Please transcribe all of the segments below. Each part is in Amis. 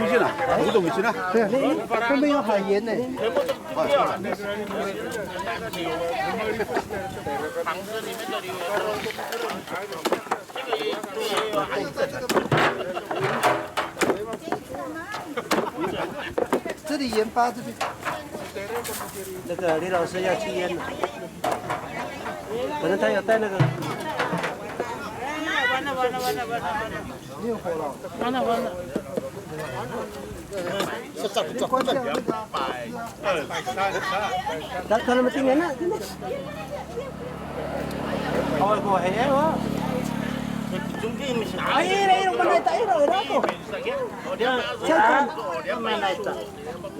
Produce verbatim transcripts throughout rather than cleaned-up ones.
东西呢？古董的是呢？对啊，那边有海盐呢。这里盐巴这边。那个李老师要去腌了，可能他有带那个。完了完了。他他那么定了，那那。哦，我还要啊。哎，来，我们来打一个，来个。这样子。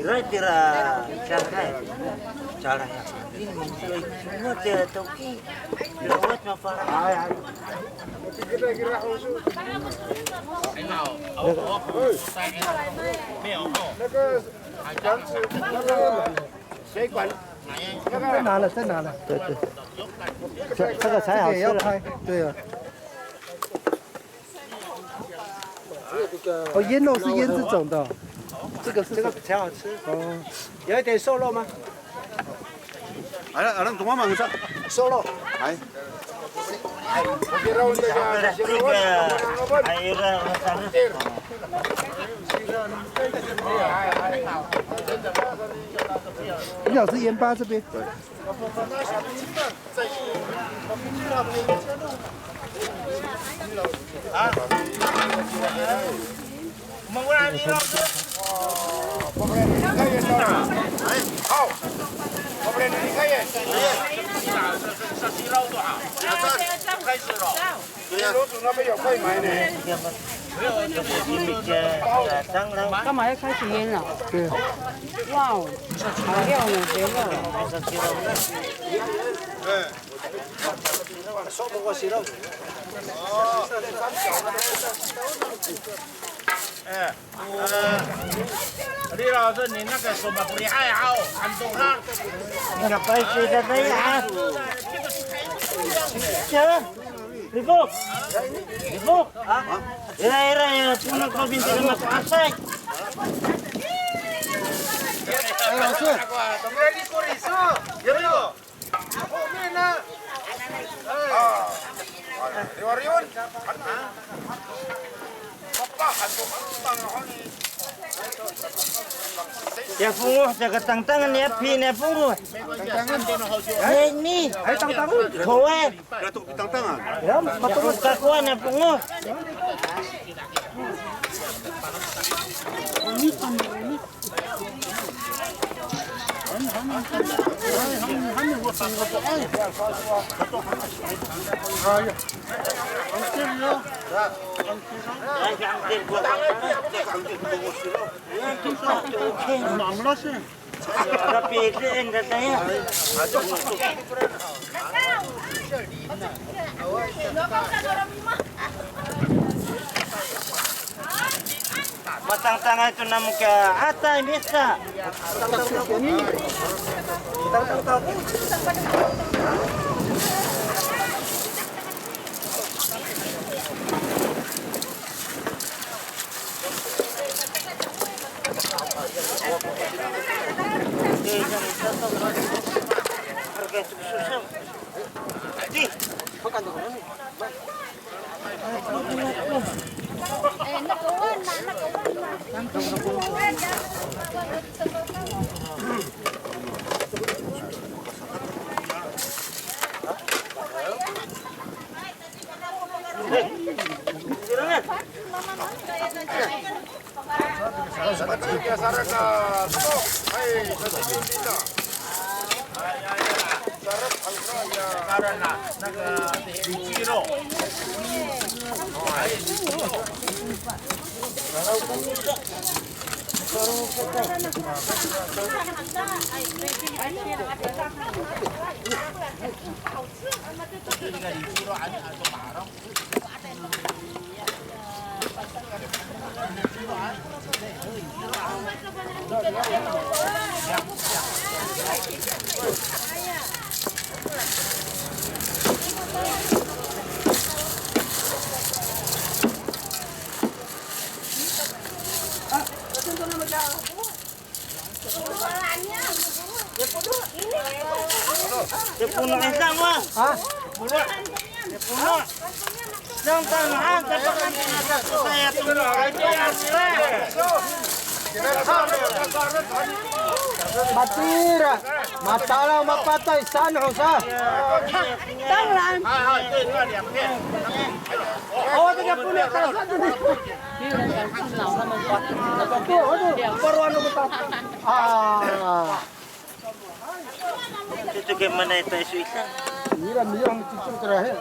Ira tira sangkay. Sangkay. Ira tira toki. Lawat mafara. 那个，那个，水管，那个。在哪了？在哪了？对对。这这个才好吃了。这个也要拍，对啊。 哦，腌肉是腌这种的哦。这个是这个才好吃。哦。有一点瘦肉吗？哎，哎，那怎么忙着？瘦肉。哎。你想吃盐巴这边？对。 干嘛要开始腌了？对。哇哦，好亮哦，肥肉。哎，呃，李老师，你那个什么不厉害啊？哦，很多啊。那个白水的那一行。行。 Rifo! Rifo! Ha? Ira, ira, ira, puno ko binti na makaasay. Ya fongoh, ya katangtangan, ya pin, ya fongoh. Ay, ni. Ay, tangtangan. Kowe. Dato pitangtangan. Ya, matungkol. Kakuan ya fongoh. Matangtangay to namo kiya atay misa. Depo no esa, wa. Ha? Depo no. Depo no. Yang tangan, depo no. Saya tunggu. Ay, ya, sila. Matira, matalaw mapatay saan ho sa. 当然。好，这个不能打算的。没有人敢吃老，他们就。啊。Ito kay manay pa iso ita. Nira, nira, ang cicing terakhir.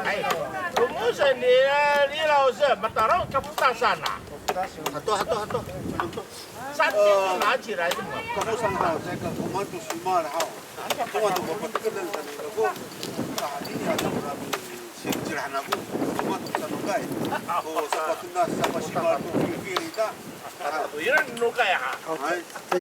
Ay, tomosen ni, ni 老师, matalaw kapitasan a. Hato, hato, hato. Saan ko 拿起来的嘛。Kamosan haw, caay ka komaen to simal haw. Komaen to papatekenen sa nira ko. Tahini ato kami singcil han ako. Komaen to sanokay. O, sapatenas, sapasimal to firfir ita. Ira nokay ha. Hay.